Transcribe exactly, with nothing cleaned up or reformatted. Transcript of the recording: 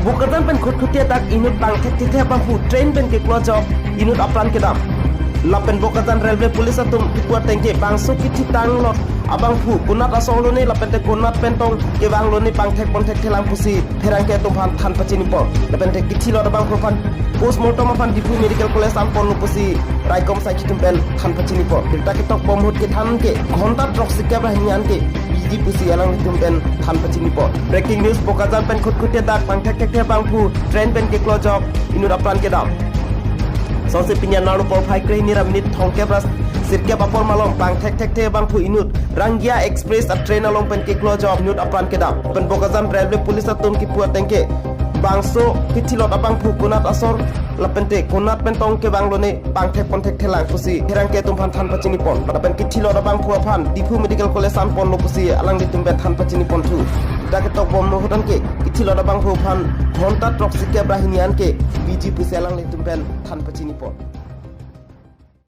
Bokajan pen Khatkhati adak inut bang thekthekthe abangphu train pen keklo ajok inut apran kedam. Lapen Bokajan Railway Police atum kipu atengke bangso kithitang lot abangphu konat asong lone lapente konat pen tong kevang lone bang thek pon thekthelang pusi pherangke atum aphan than pachini pon. Lapente kithi lot abangphu aphan postmortem aphan Diphu Medical College an ponlo pusi raikom asai atum pen than pachini pon. Birta ketok bom ahut kethan ke ghonta throksi kep ra hini an ke biji pusi alanglitum pen than pachini pon. Breaking news, Bokajan pen Khatkhati adak bang thekthekthe abangphu train pen keklo ajok inut apran kedam. Sose pini anerlo porphai krehini ra minit thomkep ra sirkep apor malom bang thekthekthe abangphu inut Rangia Express a train along pen keklo ajok inut apran kedam. Lapen Bokajan Railway Police atum kipu atengke bangso kithi lot abangphu konat asong lapente konat pen tong kevang lone bang thek pon thekthelang pusi pherangke atum aphan than pachini pon. Lapen kithi lot abangphu aphan Diphu Medical College an ponlo pusi alanglitum pen than pachini ponthu. Birta ketok bom ahut anke kithi lot abangphu aphan ghonta throksi kep ra hini an ke biji pusi alanglitum pen than pachini pon.